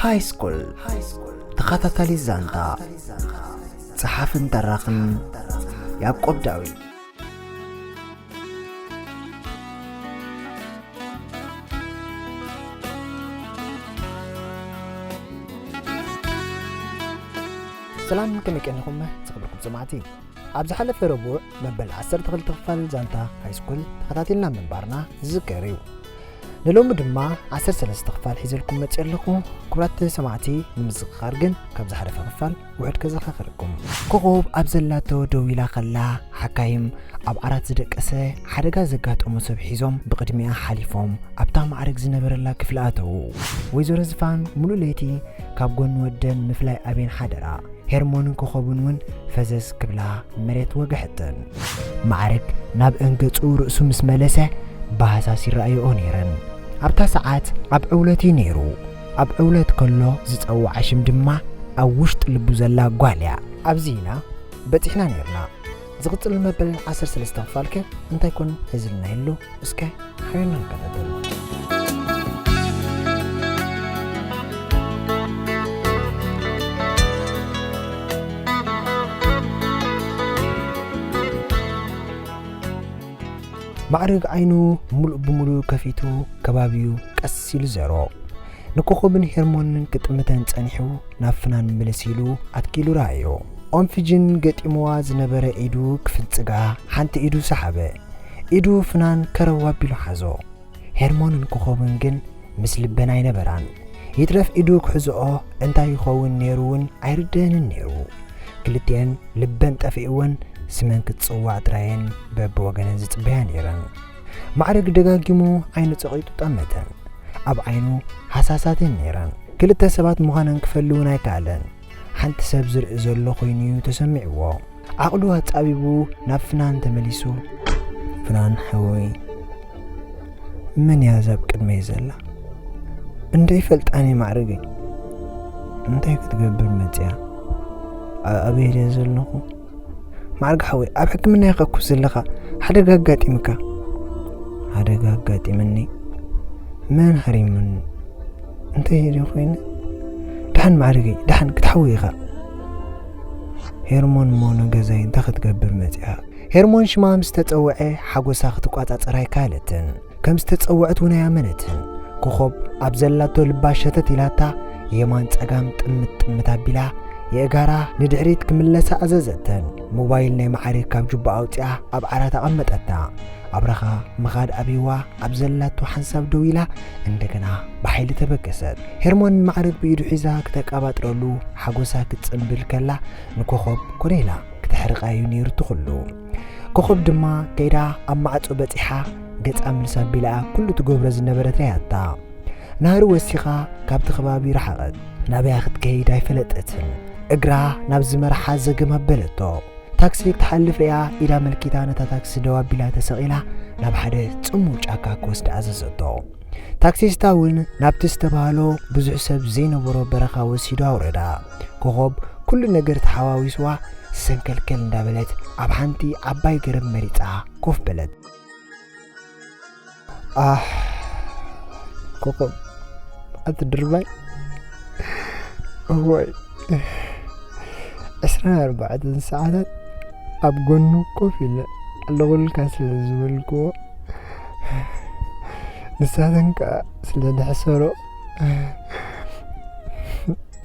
ሃይ ስኩል ተኸታታሊ ዛንታ፣ ጸሓፍን ተራኽን ያዕቆብ ዳዊት። ሰላም፣ ከመይ ቀኒኹም ዝኽብርኩም ሰማዕቲ? ኣብ ዝሓለፈ ረቡዕ መበል ዓሰርተ ክልተ ክፋል ዛንታ ሃይ ስኩል ተኸታቲልና ምንባርና ዝዝከር እዩ። ንሎሚ ድማ ዓሰርተ ሰለስተ ክፋል ሒዘልኩም መፅእ ኣለኹ። ክቡራት ሰማዕቲ፣ ንምዝኽኻር ግን ካብ ዝሓለፈ ክፋል ውሑድ ከዘኻኽረኩም። ኮኾብ ኣብ ዘላቶ ደው ኢላ ከላ፣ ሓካይም ኣብ ዓራት ዝደቀሰ ሓደጋ ዘጋጠሞ ሰብ ሒዞም ብቕድሚኣ ሓሊፎም ኣብታ ማዕረግ ዝነበረላ ክፍሊ ኣተዉ። ወይዘሮ ዝፋን ሙሉእ ለይቲ ካብ ጎኒ ወደን ምፍላይ ኣቤን ሓደራ። ሄርሞንን ኮኾብን እውን ፈዘዝ ክብላ መሬት ወግሐተን። ማዕረግ ናብ እንገጹ ርእሱ ምስ መለሰ፣ ብሃሳስ ይረኣይኦ ነይረን። ኣብታ ሰዓት ኣብ ዕውለት እዩ ነይሩ። ኣብ ዕውለት ከሎ ዝጸውዓ ሽም ድማ ኣብ ውሽጢ ልቡ ዘላ ጓል እያ። ኣብዚ ኢና በጺሕና ነይርና። ዝቕጽል መበል ዓሰርተ ሰለስተ ክፋልከ እንታይ ኮን ሒዝልና ይህሉ? እስከ ሓቢርና ንከታተል። ማዕረግ ዓይኑ ሙሉእ ብሙሉእ ከፊቱ ከባቢኡ ቀስ ኢሉ ዘሮ። ንኮኾብን ሄርሞንን ክጥምተን ጸኒሑ ናብ ፍናን ምልስ ኢሉ ኣትኪሉ ረኣዮ። ኦንፊጅን ገጢምዋ ዝነበረ ኢዱ ክፍንጽጋ ሓንቲ ኢዱ ሰሓበ። ኢዱ ፍናን ከረው ኣቢሉ ሓዞ። ሄርሞንን ኮኾብን ግን ምስ ልበን ኣይነበራን። ይትረፍ ኢዱ ክሕዝኦ እንታይ ይኸውን ነይሩ እውን ኣይርደንን ነይሩ። ክልቲኤን ልበን ጠፊእወን ስመን ክትጽዋዕ ጥራየን በብወገነን ዝጽበያ ነይረን። ማዕረግ ደጋጊሙ ዓይኑ ጸቒጡ ጠመተን። ኣብ ዓይኑ ሃሳሳተን ነይረን። ክልተ ሰባት ምዃነን ክፈሊ እውን ኣይከኣለን። ሓንቲ ሰብ ዝርኢ ዘሎ ኮይኑ እዩ ተሰሚዕዎ። ዓቕሉ ኣጻቢቡ ናብ ፍናን ተመሊሱ፣ "ፍናን ሓወይ፣ መን እያ እዛ ኣብ ቅድመይ ዘላ? እንዶ ይፈልጣን እየ ማዕረገይ። እንታይ ክትገብር መጺኣ? ኣ-፣ ኣበይ ድየ ዘለኹ? ማዕረግ ሓወይ፣ ኣብ ሕክምና ኢኻ እኮ ዘለኻ። ሓደጋ ኣጋጢምካ?" "ሓደጋ ኣጋጢምኒ? መን ሃሪሙኒ? እንታይ ድየ ኮይነ? ደሓን ማዕረገይ፣ ደሓን ክትሓዊ ኢኻ። ሄርሞን እሞ ንገዛይ እንታይ ክትገብር መጺኣ?" ሄርሞን ሽማ ምስ ተጸውዐ ሓጎሳ ክትቋጻጸር ኣይከኣለትን። ከም ዝተጸውዐት እውን ኣያመነትን። ኮኾብ ኣብ ዘላቶ ልባ ሸተት ኢላታ የማን ጸጋም ጥምት ጥምት ኣቢላ የእጋራ ንድሕሪት ክምለሳ ኣዘዘተን። ሞባይል ናይ ማዕረግ ካብ ጁባ ኣውጺኣ ኣብ ዓራት ኣቐመጠታ። ኣብራኻ ምኻድ ኣብይዋ ኣብ ዘላቶ ሓንሳብ ደው ኢላ እንደገና ብሓይሊ ተበገሰት። ሄርሞን ማዕረግ ብኢዱ ሒዛ ክተቀባጥረሉ ሓጎሳ ክትጽንብል ከላ ንኮኾብ ኮነ ኢላ ክተሕርቓ እዩ ነይሩ እቲ ኩሉ። ኮኾብ ድማ ከይዳ ኣብ ማዕጾ በጺሓ ገጻ ምልስ ኣቢላ ኩሉ ትገብሮ ዝነበረት ረኣያታ። ናህሪ ወሲኻ ካብቲ ከባቢ ረሓቐት። ናበያ ክትከይድ ኣይፈለጠትን። እግራ ናብ ዝመርሓ ዘገም ኣበለቶ። ታክሲ ክትሓልፍ ሪኣ ኢዳ መልኪታ ነታ ታክሲ ደው ኣቢላ ተሰቒላ ናብ ሓደ ጽምው ጫካ ክወስዳ ኣዘዘቶ። ታክሲስታ እውን ናብቲ ዝተባህሎ ብዙሕ ሰብ ዘይነበሮ በረኻ ወሲዱ ኣውረዳ። ኮኾብ ኩሉ ነገር ተሓዋዊስዋ ሰንከልከል እንዳበለት ኣብ ሓንቲ ዓባይ ገረብ መሪጻ ኮፍ በለት። ኣሕ፣ ኮኾብ፣ ኣቲ ድርባይ፣ እዋይ፣ ዕስራን ኣርባዕተን ሰዓታት ኣብ ጎኑ ኮፍ ኢለ ኣለኹልካ ስለ ዝበልክዎ፣ ንሳተን ከኣ ስለ ዝሕሰሮ፣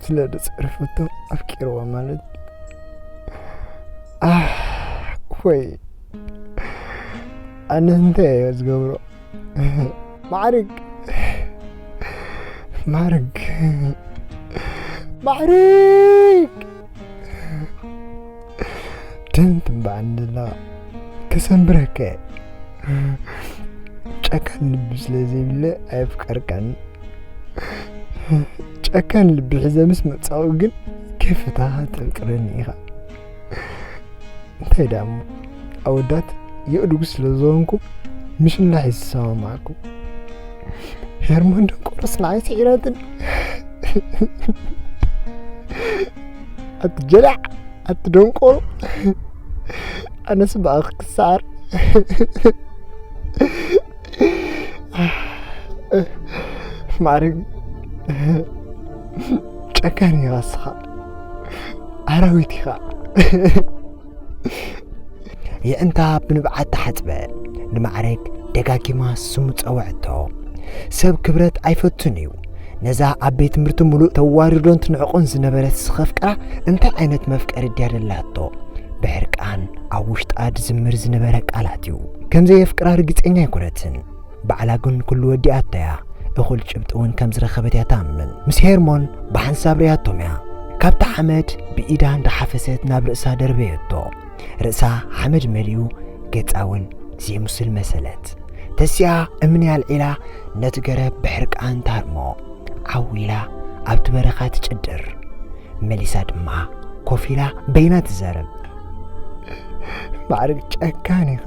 ስለ ዝጸርፈቶ ኣፍቂርዋ ማለት። ኣሕ፣ ወይ፣ ኣነ እንታይ እየ ዝገብሮ? ማዕርግ፣ ማዕርግ፣ ማዕርግ! ደም ትንባዕ እንድላ ከሰንብረካ እየ። ጨካን ልቢ ስለ ዘይብለ ኣየፍቀርካን። ጨካን ልቢ ሒዘ ምስ መጻኹ ግን ከይፈታኻ ተፍቅረኒ ኢኻ። እንታይ ደኣ እሞ፣ ኣወዳት የእዱግ ስለ ዝኾንኩም ምሽላሕ እዩ ዝሰማማዓኩም። ሄርሞን ደንቆሮስ ንዓይ ስዒራትኒ። ኣቲ ጀላዕ፣ ኣቲ ደንቆሮ። ኣነስ ብኣኺ ክሰዓር። ማዕረግ፣ ጨካን ኢኻ እስኻ። ኣራዊት ኢኻ። የዕንታ ብንብዓት ተሓጽበ። ንማዕረግ ደጋጊማ ስሙ ጸወዐቶ። ሰብ ክብረት ኣይፈቱን እዩ። ነዛ ኣብ ቤት ትምህርቲ ሙሉእ ተዋርዶን ትንዕቆን ዝነበረት ስኸፍቅራ እንታይ ዓይነት መፍቀሪ ድያ ደላቶ? ብሕርቃን ኣብ ውሽጣ ድዝምር ዝነበረ ቃላት እዩ። ከም ዘየፍቅራ ርግጸኛ ኣይኮነትን። ባዕላ ግን ኩሉ ወዲኣቶ እያ። እኹል ጭብጢ እውን ከም ዝረኸበት እያ ትኣምን። ምስ ሄርሞን ብሓንሳብ ርእያቶም እያ። ካብታ ሓመድ ብኢዳ እንዳሓፈሰት ናብ ርእሳ ደርበየቶ። ርእሳ ሓመድ መሊኡ፣ ገጻ እውን ዘይምስል መሰለት። ተሲኣ እምኒ ኣልዒላ ነቲ ገረብ ብሕርቃን ትሃርሞ። ዓው ኢላ ኣብቲ በረኻ ትጭድር። መሊሳ ድማ ኮፍ ኢላ በይና ትዛረብ። ማዕረግ ጨካን ኢኻ።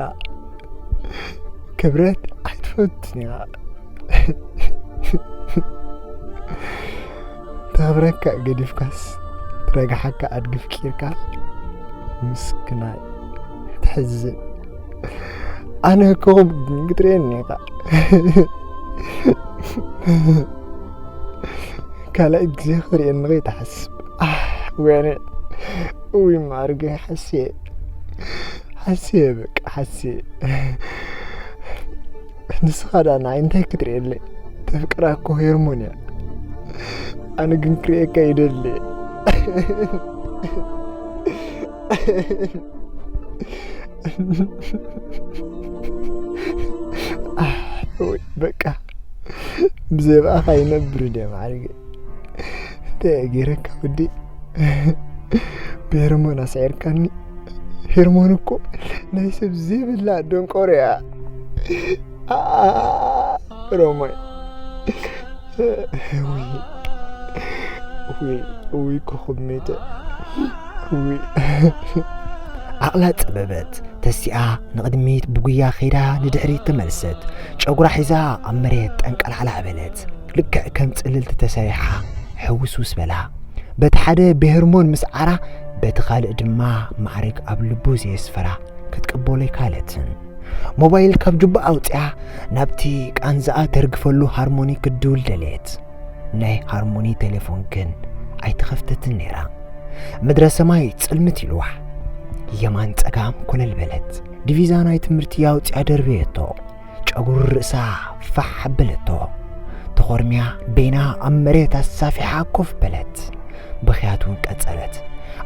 ክብረት ኣይትፈቱን ኢኻ። ተኽብረካ ገዲፍካስ ረግሓካ ኣድጊ ፍቂርካ። ምስክናይ ትሕዝን። ኣነ ኮኹብ ክትርእየኒ ኢኻ። ካልኣይ ግዜ ክትርእየኒ ከይትሓስብ። ኣሕ፣ ወይነ። እውይ ማዕርገ ሓስየ። ሓስየ በቃ ሓስየ። ንስኻ ደኣ ንዓይ እንታይ ክትርእየለይ? ተፍቅራ እኮ ሄርሞን እያ። ኣነ ግን ክርእየካ ይደሊ። ኣሕ፣ ወይ በቃ ብዘይ ብኣኻ ይነብር ድየ ማዕርገ? እንታይ እየ ገይረካ ወዲ? ብሄርሞን ኣስዒርካኒ። ሄርሞን እኮ ናይ ሰብ ዘይብላ ደንቆሮ እያ። ሮማይ። ውይ፣ ውይ፣ ውይ፣ ኮኸብ ሜተ። ውይ። ዓቕላ ጸበበት። ተሲኣ ንቕድሚት ብጉያ ከይዳ ንድሕሪት ተመልሰት። ጨጉራ ሒዛ ኣብ መሬት ጠንቀላዕላዕ በለት። ልክዕ ከም ጽልልቲ ተሰሪሓ ሕውስውስ በላ። በቲ ሓደ ብሄርሞን ምስዓራ፣ በቲ ካልእ ድማ ማዕረግ ኣብ ልቡ ዘየስፈራ ክትቅበሎ ኣይከኣለትን። ሞባይል ካብ ጁባ ኣውጺኣ ናብቲ ቃንዛኣ ተርግፈሉ ሃርሞኒ ክትድውል ደለየት። ናይ ሃርሞኒ ቴሌፎን ግን ኣይተኸፍተትን ነይራ። ምድረ ሰማይ ጽልምት ኢልዋ። የማን ጸጋም ኮለል በለት። ዲቪዛ ናይ ትምህርቲ ኣውጺኣ ደርበየቶ። ጨጉሪ ርእሳ ፋሕ ኣበለቶ። ተኾርምያ በይና ኣብ መሬት ኣሳፊሓ ኮፍ በለት። ብኽያት እውን ቀጸለት።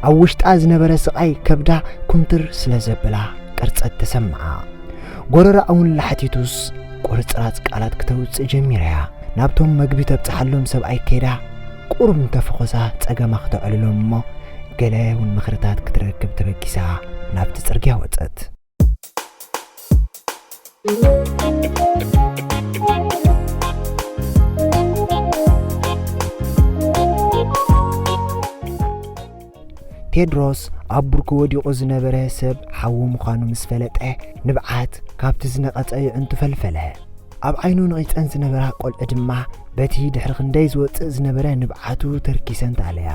ኣብ ውሽጣ ዝነበረ ስቓይ ከብዳ ኩምትር ስለ ዘበላ ቅርጸት ተሰምዓ። ጎረራኣ እውን ላሕቲቱስ ቁርጽራጽ ቃላት ክተውጽእ ጀሚራ እያ። ናብቶም መግቢ ተብጽሓሎም ሰብኣይ ከይዳ ቁሩብ እንተፈኾሳ ጸገማ ክተዕልሎም እሞ ገለ እውን ምኽርታት ክትረክብ ተበጊሳ ናብቲ ጽርግያ ወጸት። ቴድሮስ ኣብ ብርኩ ወዲቑ ዝነበረ ሰብ ሓዉ ምዃኑ ምስ ፈለጠ፣ ንብዓት ካብቲ ዝነቐጸ የዕንቱ ፈልፈለ። ኣብ ዓይኑ ነቒጸን ዝነበራ ቆልዑ ድማ በቲ ድሕሪ ክንደይ ዝወጽእ ዝነበረ ንብዓቱ ተርኪሰን ተኣለያ።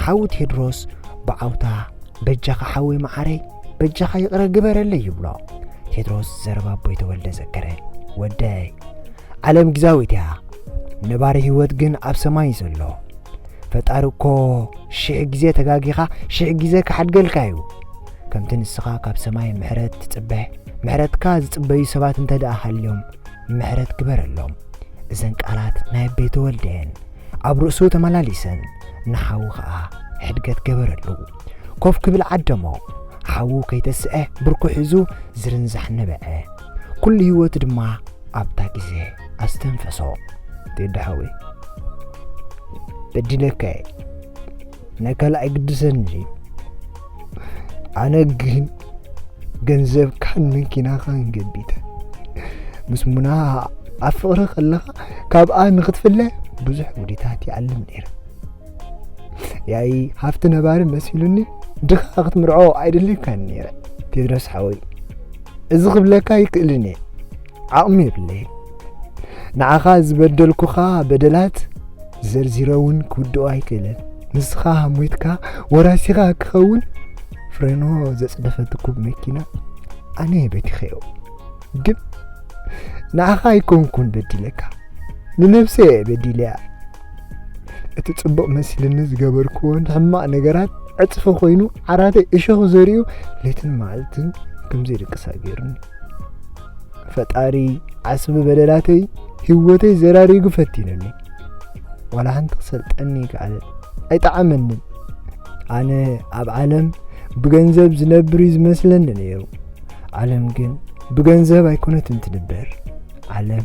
ሓዉ ቴድሮስ ብዓውታ፣ "በጃኻ ሓወይ መዓረይ፣ በጃኻ ይቕረ ግበረለይ" ይብሎ። ቴድሮስ ዘረባ ኣቦይ ተወልደ ዘከረ። "ወደይ፣ ዓለም ግዛዊት እያ፣ ነባሪ ህይወት ግን ኣብ ሰማይ እዩ ዘሎ። ፈጣሪ እኮ ሽሕ ግዜ ተጋጊኻ ሽሕ ግዜ ክሓድገልካ እዩ። ከምቲ ንስኻ ካብ ሰማይ ምሕረት ትጽበ፣ ምሕረትካ ዝጽበዩ ሰባት እንተ ደኣ ሃልዮም፣ ምሕረት ግበረሎም።" እዘን ቃላት ናይ ኣቦይ ተወልደ እየን። ኣብ ርእሱ ተመላሊሰን፣ ንሓዉ ኸኣ ሕድገት ገበረሉ። ኮፍ ክብል ዓደሞ። ሓዉ ከይተስአ ብርኩ ሒዙ ዝርንዛሕ ነበዐ። ኩሉ ህይወቱ ድማ ኣብታ ግዜ ኣስተንፈሶ። "ቴዲ ሓወይ፣ በዲለካ እየ። ናይ ካልእ ኣይግድሰን እንጂ፣ ኣነ ግን ገንዘብካን መኪናኻን ገቢተ ምስ ሙና ኣብ ፍቕሪ ከለኻ ካብኣ ንኽትፍለ ብዙሕ ውዲታት ይኣልም ነይረ። ያኢ ሃፍቲ ነባሪ መሲሉኒ ድኻ ክትምርዖ ኣይደልየካን ነይረ። ቴድሮስ ሓወይ፣ እዚ ክብለካ ኣይክእልን እየ። ዓቕሚ የብለይን። ንዓኻ ዝበደልኩኻ በደላት ዘርዚረ እውን ክውድኦ ኣይክእልን። ንስኻ ሞይትካ ወራሲኻ ክኸውን ፍሬኖ ዘጽደፈት ኩብ መኪና ኣነ እየ በቲኸዮ። ግን ንዓኻ ኣይኮንኩን በዲለካ፣ ንነብሰይ እየ በዲለያ። እቲ እቲ ጽቡቕ መሲልኒ ዝገበርክዎ ንሕማቕ ነገራት ዕጽፊ ኮይኑ፣ ዓራተይ እሾኽ ዘሪኡ ለይትን መዓልትን ከም ዘይድቅሳ ገይሩኒ። ፈጣሪ ዓስቢ በደላተይ ህይወተይ ዘራሪጉ ፈቲኑኒ። ዋላ ሓንቲ ክሰልጠኒ ይከኣለ ኣይጠዓመንን። ኣነ ኣብ ዓለም ብገንዘብ ዝነብር እዩ ዝመስለኒ ነይሩ። ዓለም ግን ብገንዘብ ኣይኮነትን ትንበር። ዓለም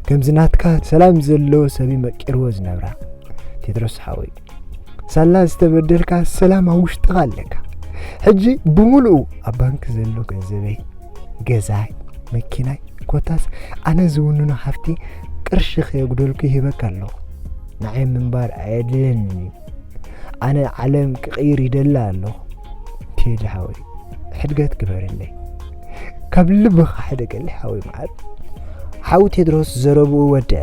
ከምዚ ናትካ ሰላም ዘለዎ ሰብ እዩ መቂርዎ ዝነብራ። ቴድሮስ ሓወይ፣ ሳላ ዝተበደልካ ሰላም ኣብ ውሽጥኻ ኣለካ። ሕጂ ብምሉኡ ኣብ ባንክ ዘሎ ገንዘበይ፣ ገዛይ፣ መኪናይ፣ ኮታስ ኣነ ዝውንኖ ሃፍቲ ቅርሺ ከየጉደልኩ ይህበካ ኣለኹ። ንዓይ ምንባር ኣየድልየንን እዩ። ኣነ ዓለም ክቕይር ይደሊ ኣለኹ። ቴዲ ሓወይ፣ ሕድገት ግበርለይ። ካብ ልብኻ ሕደገለይ ሓወይ መዓር። ሓው ቴድሮስ ዘረብኡ ወድአ።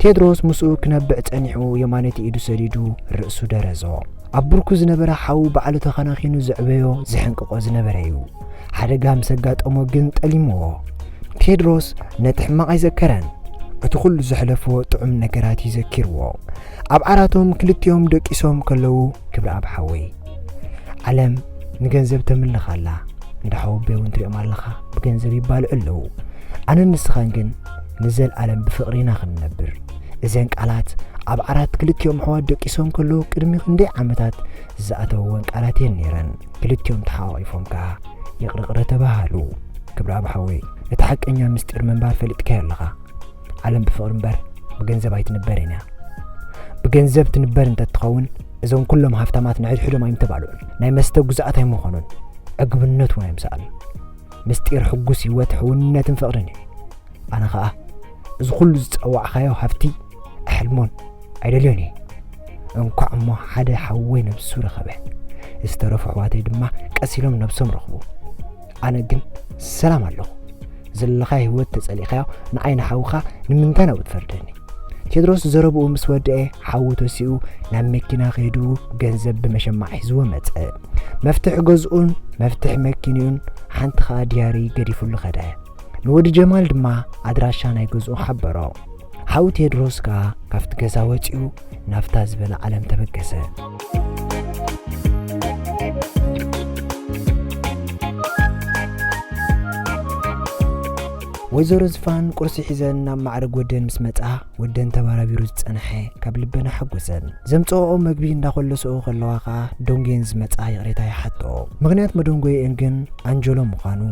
ቴድሮስ ምስኡ ክነብዕ ጸኒሑ የማነይቲ ኢዱ ሰዲዱ ርእሱ ደረዞ። ኣብ ብርኩ ዝነበረ ሓው ባዕሉ ተኸናኺኑ ዘዕበዮ ዝሕንቅቆ ዝነበረ እዩ። ሓደጋ ምስ ኣጋጠሞ ግን ጠሊምዎ። ቴድሮስ ነቲ ሕማቕ ኣይዘከረን። እቲ ኩሉ ዘሕለፍዎ ጥዑም ነገራት እዩ ዘኪርዎ። ኣብ ዓራቶም ክልቲኦም ደቂሶም ከለዉ፣ ክብረኣብ ሓወይ፣ ዓለም ንገንዘብ ተምልኽ ኣላ። እንዳ ሓወቦይ እውን ትሪኦም ኣለኻ፣ ብገንዘብ ይባልዑ ኣለዉ። ኣነን ንስኻን ግን ንዘልኣለም ብፍቕሪ ኢና ክንነብር። እዘን ቃላት ኣብ ዓራት ክልቲኦም ኣሕዋት ደቂሶም ከለዉ ቅድሚ ክንደይ ዓመታት ዝኣተወወን ቃላት እየን ነይረን። ክልቲኦም ተሓቋቒፎም ከኣ ይቕርቕረ ተባሃሉ። ክብረኣብ ሓወይ፣ እቲ ሓቀኛ ምስጢር ምንባር ፈሊጥካዮ ኣለኻ። ዓለም ብፍቕሪ እምበር ብገንዘብ ኣይትንበርን እያ። ብገንዘብ ትንበር እንተትኸውን፣ እዞም ኩሎም ሃፍታማት ንሕድሕዶም ኣይምተባልዑን፣ ናይ መስተ ግዙኣት ኣይምኾኑን፣ ዕግብነት እውን ኣይምሰኣሉን። ምስጢር ሕጉስ ህይወት ሕውነትን ፍቕርን እዩ። ኣነ ኸኣ እዚ ኩሉ ዝጸዋዕካዮ ሃፍቲ ኣሕልሞን ኣይደልዮን እየ። እንኳዕ እሞ ሓደ ሓወይ ነብሱ ረኸበ። ዝተረፉ ኣሕዋተይ ድማ ቀስ ኢሎም ነብሶም ረኽቡ። ኣነ ግን ሰላም ኣለኹ። ዘለኻዮ ህይወት ተጸሊእካዮ ንዓይ ንሓውኻ ንምንታይ ናብኡ ትፈርደኒ? ቴድሮስ ዘረብኡ ምስ ወድአ ሓዉ ተሲኡ ናብ መኪና ከይዱ ገንዘብ ብመሸማዕ ሒዝዎ መጸ። መፍትሕ ገዝኡን መፍትሕ መኪንኡን ሓንቲ ኸኣ ድያሪ ገዲፉሉ ኸደ። ንወዲ ጀማል ድማ ኣድራሻ ናይ ገዝኡ ሓበሮ። ሓው ቴድሮስ ከኣ ካብቲ ገዛ ወጺኡ ናብታ ዝበለ ዓለም ተበገሰ። ወይዘሮ ዝፋን ቁርሲ ሒዘን ናብ ማዕረግ ወደን ምስ መጻ፣ ወደን ተባራቢሩ ዝጸንሐ ካብ ልበን ኣሐጎሰን። ዘምጽኦኦ መግቢ እንዳኾለስኦ ከለዋ ከኣ ደንጉየን ዝመጻ ይቕሬታ ይሓትኦ። ምኽንያት መደንጎየኤን ግን ኣንጀሎ ምዃኑ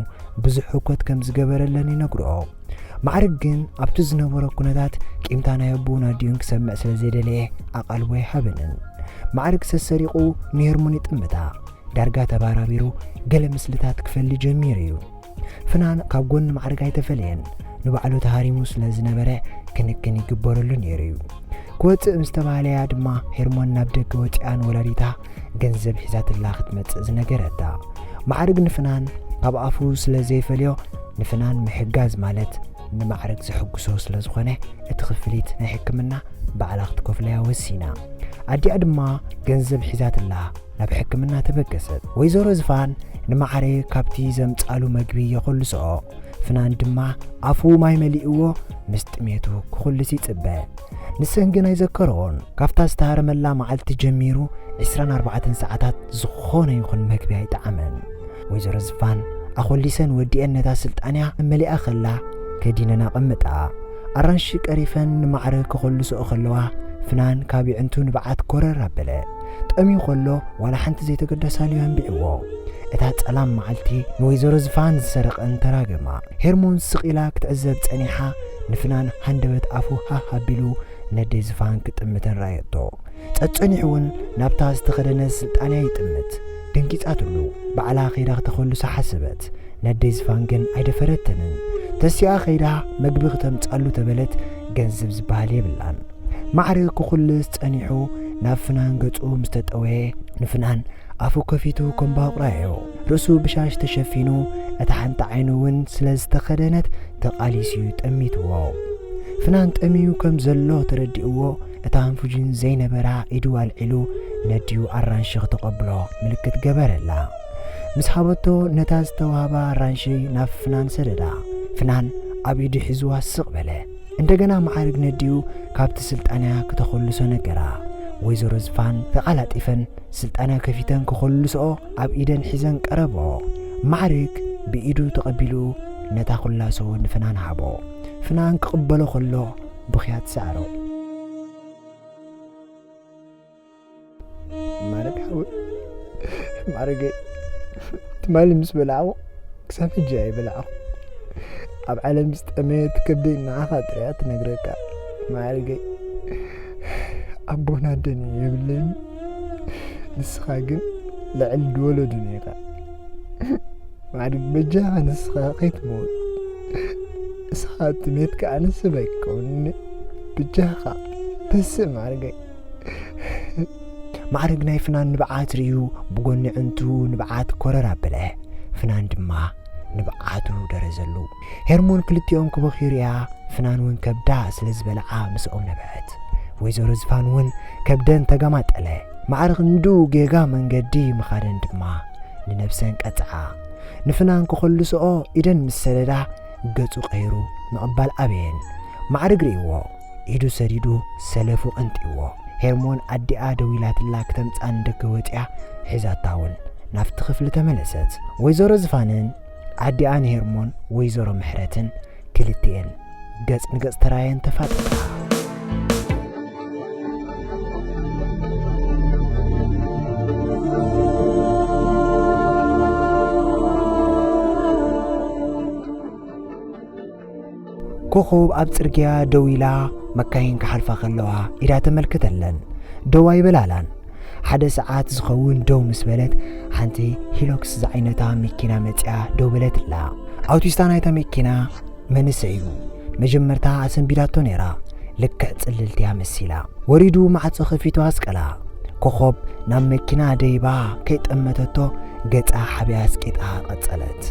ብዙሕ ህኮት ከም ዝገበረለን ይነግርኦ። ማዕረግ ግን ኣብቲ ዝነበሮ ኩነታት ቂምታ ናይ ኣቦኡን ኣዲኡን ክሰምዕ ስለ ዘይደለየ ኣቓልቦ ኣይሃበንን። ማዕረግ ሰሰሪቑ ንሄርሞን ይጥምታ። ዳርጋ ተባራቢሩ ገለ ምስልታት ክፈሊ ጀሚሩ እዩ። ፍናን ካብ ጎኒ ማዕረግ ኣይተፈለየን። ንባዕሉ ተሃሪሙ ስለ ዝነበረ ክንክን ይግበረሉ ነይሩ እዩ። ክወጽእ ምስ ተባህለያ ድማ ሄርሞን ናብ ደገ ወጺኣ ንወላዲታ ገንዘብ ሒዛትላ ክትመጽእ ዝነገረታ። ማዕረግ ንፍናን ካብ ኣፉ ስለ ዘይፈልዮ፣ ንፍናን ምሕጋዝ ማለት ንማዕረግ ዘሐጉሶ ስለ ዝኾነ፣ እቲ ክፍሊት ናይ ሕክምና ባዕላ ክትከፍለያ ወሲና። ኣዲኣ ድማ ገንዘብ ሒዛትላ ናብ ሕክምና ተበገሰት። ወይዘሮ ዝፋን ንማዕረ ካብቲ ዘምጻሉ መግቢ የኾልስኦ። ፍናን ድማ ኣፉ ማይ መሊእዎ ምስ ጥሜቱ ክኹልስ ይጽበ። ንሰን ግን ኣይዘከረኦን። ካብታ ዝተሃረመላ መዓልቲ ጀሚሩ ዕስራን ኣርባዕተን ሰዓታት ዝኾነ ይኹን መግቢ ኣይጠዓመን። ወይዘሮ ዝፋን ኣኾሊሰን ወዲኤን ነታ ስልጣንያ መሊኣ ከላ ከዲነን ኣቐምጣ። ኣራንሺ ቀሪፈን ንማዕረ ክኾልስኦ ከለዋ ፍናን ካብ የዕንቱ ንብዓት ኮረር ኣበለ። ጠምዩ ከሎ ዋላ ሓንቲ ዘይተገደሳሉ ኣንቢዕዎ። እታ ጸላም መዓልቲ ንወይዘሮ ዝፋን ዝሰረቐን ተራገማ። ሄርሞን ስቕ ኢላ ክትዕዘብ ጸኒሓ፣ ንፍናን ሃንደበት ኣፉ ሃህ ኣቢሉ ነደይ ዝፋን ክጥምተን ረኣየቶ። ጸጸኒሑ እውን ናብታ ዝተኸደነ ስልጣንያ ይጥምት። ደንጊጻትሉ። ባዕላ ከይዳ ክተኸልሶ ሓሰበት። ነደይ ዝፋን ግን ኣይደፈረትንን። ተሲኣ ከይዳ መግቢ ክተምጻሉ ተበለት፣ ገንዘብ ዝበሃል የብላን። ማዕረ ክኹልስ ጸኒሑ ናብ ፍናን ገጹ ምስ ተጠወየ፣ ንፍናን ኣፉ ከፊቱ ከም ባቑራዮ፣ ርእሱ ብሻሽ ተሸፊኑ፣ እታ ሓንቲ ዓይኑ እውን ስለ ዝተኸደነት ተቓሊሱ እዩ ጠሚትዎ። ፍናን ጠምዩ ከም ዘሎ ተረዲእዎ፣ እታ ኣንፉጂን ዘይነበራ ኢዱ ኣልዒሉ ነዲኡ ኣራንሺ ክተቐብሎ ምልክት ገበረላ። ምስ ሃበቶ ነታ ዝተዋህባ ኣራንሺ ናብ ፍናን ሰደዳ። ፍናን ኣብ ኢዱ ሒዝዋ ስቕ በለ። እንደገና ማዕርግ ነዲኡ ካብቲ ስልጣንያ ክተኸልሶ ነገራ። ወይዘሮ ዝፋን ተቓላጢፈን ስልጣና ከፊተን ክኾልስኦ ኣብ ኢደን ሒዘን ቀረቦ። ማዕርግ ብኢዱ ተቐቢሉ ነታ ኩላሶ ንፍናን ሃቦ። ፍናን ክቕበሎ ከሎ ብኽያት ሰዕሮ። ማዕርግ ሓወይ፣ ማዕርገይ፣ ትማሊ ምስ በላዕኹ ክሳብ ሕጂ ኣይበላዕኹ። ኣብ ዓለም ዝጠመየት ከብደይ ንዓኻ ጥራያ ትነግረካ። ማዕርገይ፣ ኣቦን ኣደን የብለይን። ንስኻ ግን ልዕሊ ድወለዱን ኢኻ። ማዕርግ፣ በጃኻ ንስኻ ከይትመውት። እስኻ ትሜትካ ኣነ ሰብ ኣይከውንኒ። በጃኻ ተስእ ማዕርገይ። ማዕርግ ናይ ፍናን ንብዓት ርእዩ ብጎኒ ዕንቱ ንብዓት ኮረር ኣበለ። ፍናን ድማ ንብዓቱ ደረዘሉ። ሄርሞን ክልቲኦም ክበኽዩ ርእያ፣ ፍናን እውን ከብዳ ስለ ዝበልዓ ምስኦም ነበዐት። ወይዘሮ ዝፋን እውን ከብደን ተገማጠለ። ማዕርግ እንዱ ጌጋ መንገዲ ምኻደን ድማ ንነብሰን ቀጽዓ። ንፍናን ክኸልስኦ ኢደን ምስ ሰደዳ፣ ገጹ ቀይሩ ምቕባል ኣበየን። ማዕርግ ርእይዎ፣ ኢዱ ሰዲዱ ሰለፉ ቀንጢዎ። ሄርሞን ኣዲኣ ደዊላትላ ክተምጻ ንደገ ወጺኣ ሒዛታ እውን ናብቲ ክፍሊ ተመለሰት። ወይዘሮ ዝፋንን ኣዲኣ ንሄርሞን ወይዘሮ ምሕረትን ክልቲኤን ገጽ ንገጽ ተራየን ተፋጠጣ። ኮኾብ ኣብ ጽርግያ ደው ኢላ መካይን ክሓልፋ ከለዋ ኢዳ ተመልክተለን። ደው ኣይበላላን። ሓደ ሰዓት ዝኸውን ደው ምስ በለት፣ ሓንቲ ሂሎክስ ዝዓይነታ መኪና መጺኣ ደው በለትላ። ኣውቲስታ ናይታ መኪና መንእሰይ እዩ። መጀመርታ ኣሰንቢዳቶ ነይራ። ልክዕ ጽልልቲ እያ መሲላ። ወሪዱ ማዕጾ ከፊቱ ኣስቀላ። ኮኾብ ናብ መኪና ደይባ ከይጠመተቶ ገጻ ሓቢኣ ኣስቂጣ ቀጸለት።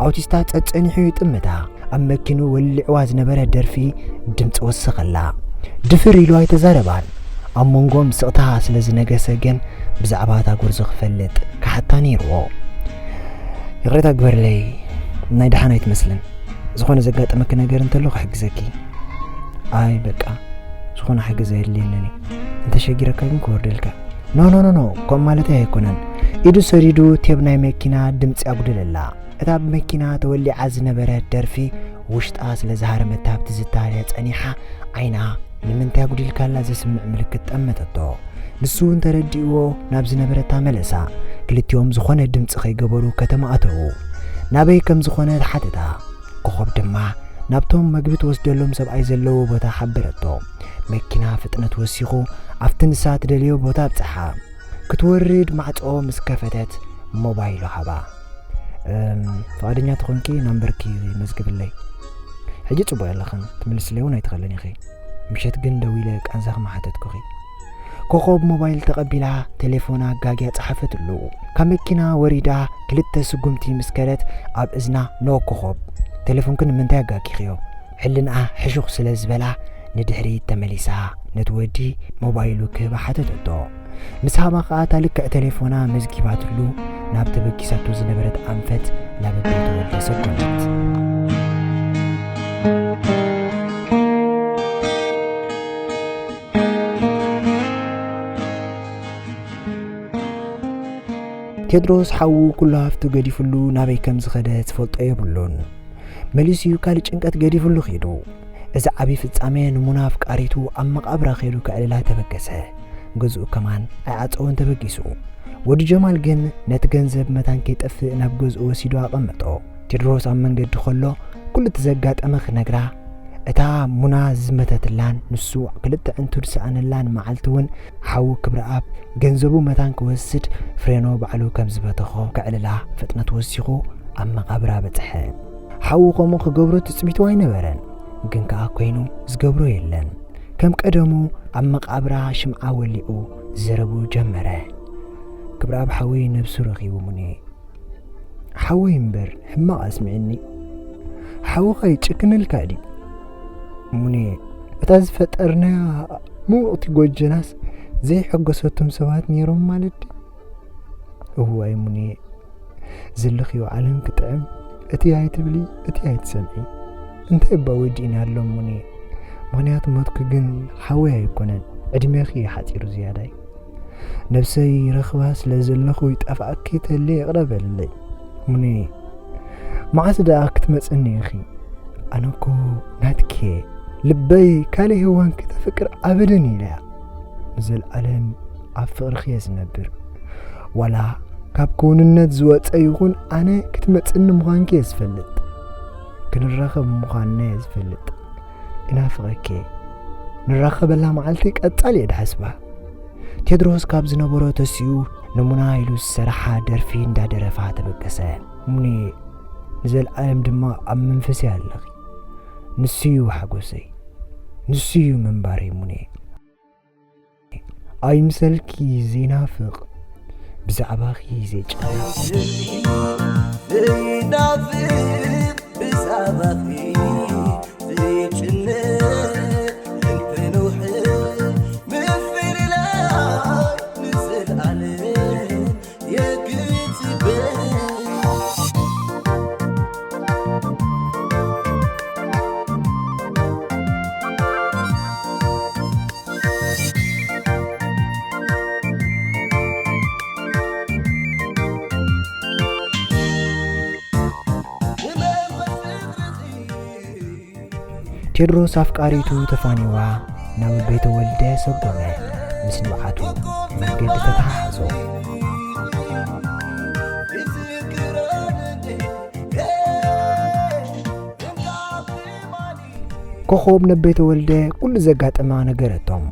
ኣውቲስታ ጸጸኒሑ ይጥምታ። ኣብ መኪኑ ወሊዕዋ ዝነበረ ደርፊ ድምጺ ወሰኸላ። ድፍር ኢሉ ኣይተዛረባን። ኣብ መንጎም ስቕታ ስለ ዝነገሰ ግን ብዛዕባ እታ ጎርዞ ክፈልጥ ክሓታ ነይርዎ። ይቕሬታ ግበርለይ፣ ናይ ደሓን ኣይትመስልን። ዝኾነ ዘጋጠመኪ ነገር እንተሎ ክሕግዘኪ። ኣይ በቃ፣ ዝኾነ ሓገዝ ኣየድልየንን እዩ። እንተሸጊረካ ግን ክወርደልካ። ኖ፣ ኖ፣ ኖ፣ ኖ፣ ከምኡ ማለተይ ኣይኮነን። ኢዱ ሰዲዱ ቴብ ናይ መኪና ድምጺ ኣጉደለላ። እታ ብመኪና ተወሊዓ ዝነበረት ደርፊ ውሽጣ ስለ ዝሃረመታ ኣብቲ ዝታለያ ጸኒሓ ዓይና ንምንታይ ኣጉዲልካላ ዘስምዕ ምልክት ጠመተቶ። ንሱ እውን ተረዲእዎ ናብ ዝነበረታ መለሳ። ክልቲኦም ዝኾነ ድምጺ ከይገበሩ ከተማ ኣተዉ። ናበይ ከም ዝኾነ ተሓተታ። ኮኾብ ድማ ናብቶም መግቢ ትወስደሎም ሰብኣይ ዘለዎ ቦታ ሓበረቶ። መኪና ፍጥነት ወሲኹ ኣብቲ ንሳ ትደልዮ ቦታ ኣብጽሓ። ክትወርድ ማዕጾ ምስ ከፈተት ሞባይሉ ሃባ። "እም፣ ፍቓደኛ ተኾንኪ ናምበርኪ መዝግብለይ። ሕጂ ጽቡቕ ኣለኽን፣ ትምልስለይ እውን ኣይትኽእልን ኢኺ። ምሸት ግን ደዊለ ቃንዛኺ ምሓተትኩኺ።" ኮኾብ ሞባይል ተቐቢላ ቴሌፎና ኣጋግያ ጸሓፈትሉ። ካብ መኪና ወሪዳ ክልተ ስጉምቲ ምስ ከደት ኣብ እዝና፣ "ኖ ኮኾብ፣ ቴሌፎንኪ ንምንታይ ኣጋጊኽዮ?" ሕልንኣ ሕሹኽ ስለ ዝበላ ንድሕሪት ተመሊሳ ነቲ ወዲ ሞባይሉ ክህባ ሓተተቶ። ምስ ሃባ ከኣ እታ ልክዕ ቴሌፎና መዝጊባትሉ ናብ ተበጊሳቶ ዝነበረት ኣንፈት ናብ ቤት ወልደ ሰጎመት። ቴድሮስ ሓዉ ኩሉ ሃፍቱ ገዲፍሉ ናበይ ከም ዝኸደ ዝፈልጦ የብሉን። መሊሱ እዩ ካልእ ጭንቀት ገዲፍሉ ኺዱ። እዚ ዓቢ ፍጻሜ ንሙና ኣፍቃሪቱ ኣብ መቓብራ ኸይዱ ከዕልላ ተበገሰ። ገዝኡ ከማን ኣይዓጸወን ተበጊሱ። ወዲ ጀማል ግን ነቲ ገንዘብ መታን ከይጠፍእ ናብ ገዝኡ ወሲዱ ኣቐመጦ። ቴድሮስ ኣብ መንገዲ ኸሎ ኩሉ እቲ ዘጋጠመ ክነግራ፣ እታ ሙና ዝመተትላን ንሱ ክልተ ዕንቱ ዝሰኣነላን መዓልቲ እውን ሓዉ ክብረኣብ ገንዘቡ መታን ክወስድ ፍሬኖ ባዕሉ ከም ዝበተኾ ከዕልላ ፍጥነት ወሲኹ ኣብ መቓብራ በጽሐ። ሓዉ ከምኡ ክገብሮ ትጽቢቱ ኣይነበረን፣ ግን ከኣ ኮይኑ ዝገብሮ የለን። ከም ቀደሙ ኣብ መቓብራ ሽምዓ ወሊዑ ዘረብኡ ጀመረ። ክብረኣብ ሓወይ ነብሱ ረኺቡ ሙኔ። ሓወይ እምበር ሕማቕ ኣስሚዕኒ። ሓውኻ ይጭክነልካ ድዩ? ሙኔ፣ እታ ዝፈጠርናያ ምውቕቲ ጎጆናስ ዘይሐጎሰቶም ሰባት ነይሮም ማለት ድዩ? እዋይ ሙኔ፣ ዘለኽዮ ዓለም ክጥዕም፣ እቲ ኣይትብሊ፣ እቲ ኣይትሰምዒ። እንታይ እባ ወዲእና ኣሎ ሙኔ? ምኽንያት ሞትኩ ግን ሓወይ ኣይኮነን። ዕድሜኺ ሓፂሩ ዝያዳይ። ነብሰይ ረኽባ ስለ ዘለኹ ይጠፍኣኪ ተሊ ይቕረ በልለይ። ሙኔ፣ መዓስ ደኣ ክትመጽኒ ኢኺ? ኣነ እኮ ናትኪ እየ። ልበይ ካልእ ሄዋን ከተፍቅር ኣበደን ኢለያ። ንዘለኣለም ኣብ ፍቕርኺ እየ ዝነብር። ዋላ ካብ ክውንነት ዝወጸ ይኹን ኣነ ክትመጽኒ ምዃንኪ እየ ዝፈልጥ። ክንራኸብ ምዃንና እየ ዝፈልጥ። እናፍቐኪ እየ። ንራኸበላ መዓልቲ ቀጻሊ እየ ድሓስባ። ቴድሮስ ካብ ዝነበሮ ተሲኡ ንሙና ኢሉ ዝሰረሓ ደርፊ እንዳደረፋ ተበገሰ። ሙኒ፣ ንዘለኣለም ድማ ኣብ መንፈሰይ ኣለኺ። ንሱ እዩ ሓጎሰይ፣ ንሱ እዩ ምንባረይ ሙኒ። ኣይምሰልኪ ዘይናፍቕ፣ ብዛዕባኺ ዘይጨነቕ። ዘይናፍቕ ብዛዕባኺ ዘይጭነቕ፣ እንተነውሐ ምፍልላይ ንዘለኣለም የግጽበ። ቴድሮስ ኣፍቃሪቱ ተፋኒዋ ናብ ቤተ ወልደ ሰጎመ ምስ ንብዓቱ መገዲ ተተሓሓዞ። ኮኾብ ነቤተ ወልደ ኩሉ ዘጋጠማ ነገረቶም።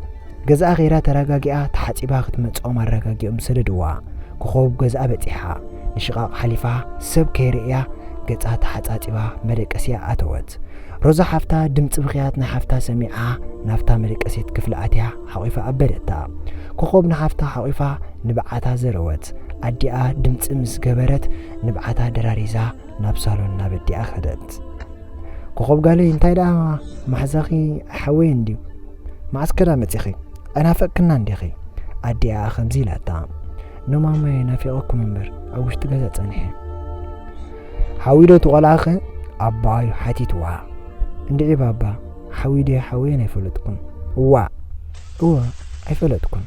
ገዛኣ ኸይዳ ተረጋጊኣ ተሓጺባ ክትመጽኦም ኣረጋጊኦም ሰደድዋ። ኮኾብ ገዛኣ በጺሓ። ንሽቓቕ ሓሊፋ ሰብ ከይርእያ ገጻ ተሓጻጺባ መደቀስያ ኣተወት። ሮዛ ሓፍታ ድምጺ ብኽያት ናይ ሓፍታ ሰሚዓ ናብታ መደቀሲት ክፍሊ ኣትያ ሓቒፋ ኣበደታ። ኮኾብ ንሓፍታ ሓቒፋ ንብዓታ ዘረወት። ኣዲኣ ድምጺ ምስ ገበረት ንብዓታ ደራሪዛ ናብ ሳሎን ናብ ኣዲኣ ከደት። ኮኾብ ጋለይ፣ እንታይ ደኣ ማሕዛኺ ኣይሓወየን ድዩ? መዓስ ከዳ መጺኺ? ኣይናፈቅክናን ዲኺ? ኣዲኣ ከምዚ ኢላታ። ኖማመ ናፊቐኩም እምበር ኣብ ውሽጢ ገዛ ጸኒሐ። ሓዊዶ እቲ ቆልዓኸ? ኣባዩ ሓቲትዋ። እንድዒ ባባ፣ ሓዊዶ ሓወየን ኣይፈለጥኩን። እዋ፣ እወ፣ ኣይፈለጥኩን።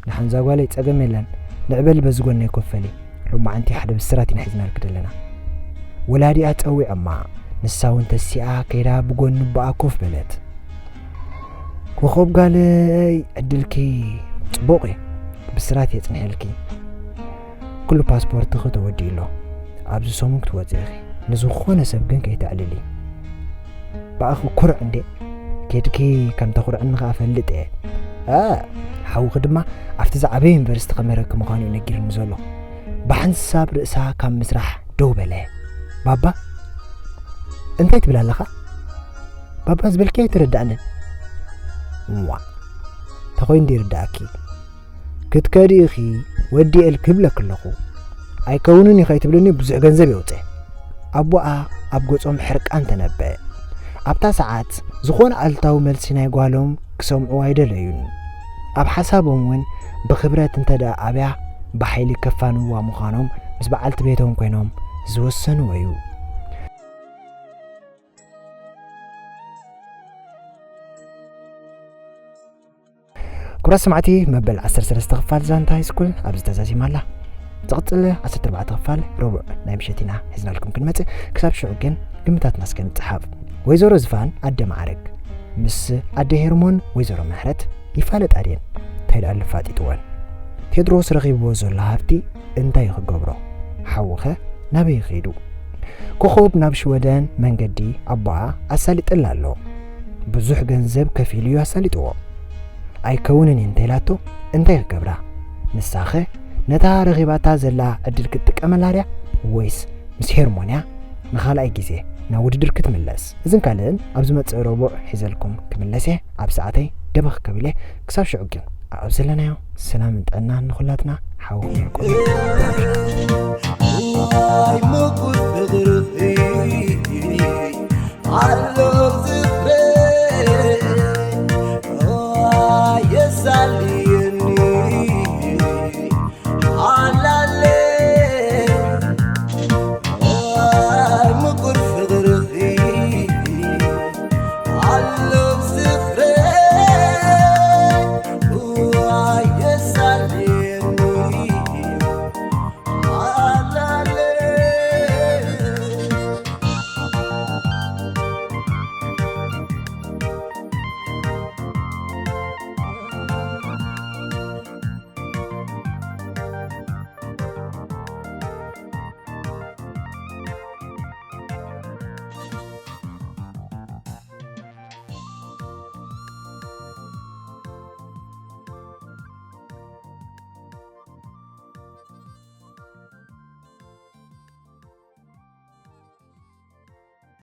ንሓንዛ ጓለይ ጸገም የለን። ንዕበል በዚ ጎነይ ኮፍ በሊ። ሎማዓንቲ ሓደ ብስራት ኢና ሒዝናልኪ ዘለና። ወላዲኣ ጸዊዖማ፣ ንሳ እውን ተሲኣ ከይዳ ብጎኒ ኣቦኣ ኮፍ በለት። ኮኾብ ጋለይ፣ ዕድልኪ ጽቡቕ እዩ። ብስራት የጽንሐልኪ። ኩሉ ፓስፖርትኺ ተወዲኡ ኣሎ። ኣብዚ ሰሙን ክትወጺ ኢኺ። ንዝኾነ ሰብ ግን ከይተዕልሊ። ብኣኺ ኩርዕ እንዴ? ኬድኪ ከም ተኹርዕኒ ኸኣ እፈልጥ እየ። እ፣ ሓውኺ ድማ ኣብቲ ዝዓበየ ዩኒቨርሲቲ ከምህረኪ ምዃኑ እዩ ነጊሩኒ ዘሎ። ብሓንሳብ ርእሳ ካብ ምስራሕ ደው በለ። ባባ? እንታይ ትብል ኣለኻ? ባባ ዝበልኪ ኣይተረዳእንን። እዋ፣ ተኾይኑ ይርዳእኪ። ክትከዲ ኢኺ፣ ወዲኤልኪ እብለኪ ኣለኹ። ኣይከውንን እዩ ከይትብልኒ ብዙሕ ገንዘብ የውፅእ። ኣቦኣ ኣብ ገጾም ሕርቃን ተነበ። ኣብታ ሰዓት ዝኾነ ኣሉታዊ መልሲ ናይ ጓሎም ክሰምዑ ኣይደለዩን። ኣብ ሓሳቦም እውን ብኽብረት እንተ ደኣ ኣብያ ብሓይሊ ከፋንውዋ ምዃኖም ምስ በዓልቲ ቤቶም ኮይኖም ዝወሰንዎ እዩ። ክቡራት ሰማዕቲ፣ መበል ዓሰርተ ሰለስተ ክፋል ዛንታ ሃይስኩል ኣብዚ ተዛዚማ ኣላ። ትቕጽል ዓሰርተ ኣርባዕተ ክፋል ረቡዕ ናይ ምሸት ኢና ሒዝናልኩም ክንመጽእ። ክሳብ ሽዑ ግን ግምታትና እስከ ንጸሓፍ። ወይዘሮ ዝፋን ኣደ ማዕረግ ምስ ኣደ ሄርሞን ወይዘሮ ምሕረት ይፋለጣ ድየን? እንታይ ደኣ ኣፋጢጥወን? ቴድሮስ ረኺብዎ ዘሎ ሃብቲ እንታይ ክገብሮ? ሓውኸ ናበይ ከይዱ? ኮኾብ ናብ ሽወደን መንገዲ ኣቦኣ ኣሳሊጥላ ኣሎ። ብዙሕ ገንዘብ ከፊሉ እዩ ኣሳሊጥዎ። ኣይከውንን እዩ እንተኢላቶ እንታይ ክገብራ? ንሳኸ ነታ ረኺባታ ዘላ ዕድል ክትጥቀመላ ድያ ወይስ ምስ ሄርሞንያ ንኻልኣይ ግዜ ናብ ውድድር ክትምለስ? እዝን ካልእን ኣብ ዝመጽእ ረቡዕ ሒዘልኩም ክምለስ እየ። ኣብ ሰዓተይ ደበኽ ከቢለ፣ ክሳብ ሽዑ ግን ኣብ ዘለናዮ ሰላምን ጥዕናን ንኹላትና። ሓውኹም ያዕቆብ። ዋይ ምቁር ፍቕርኺ ኣሎ ዝኽረ፣ ዋይ የሳልየኒ ኣላለ፣ ዋይ ምቁር ፍቕርኺ ኣሎ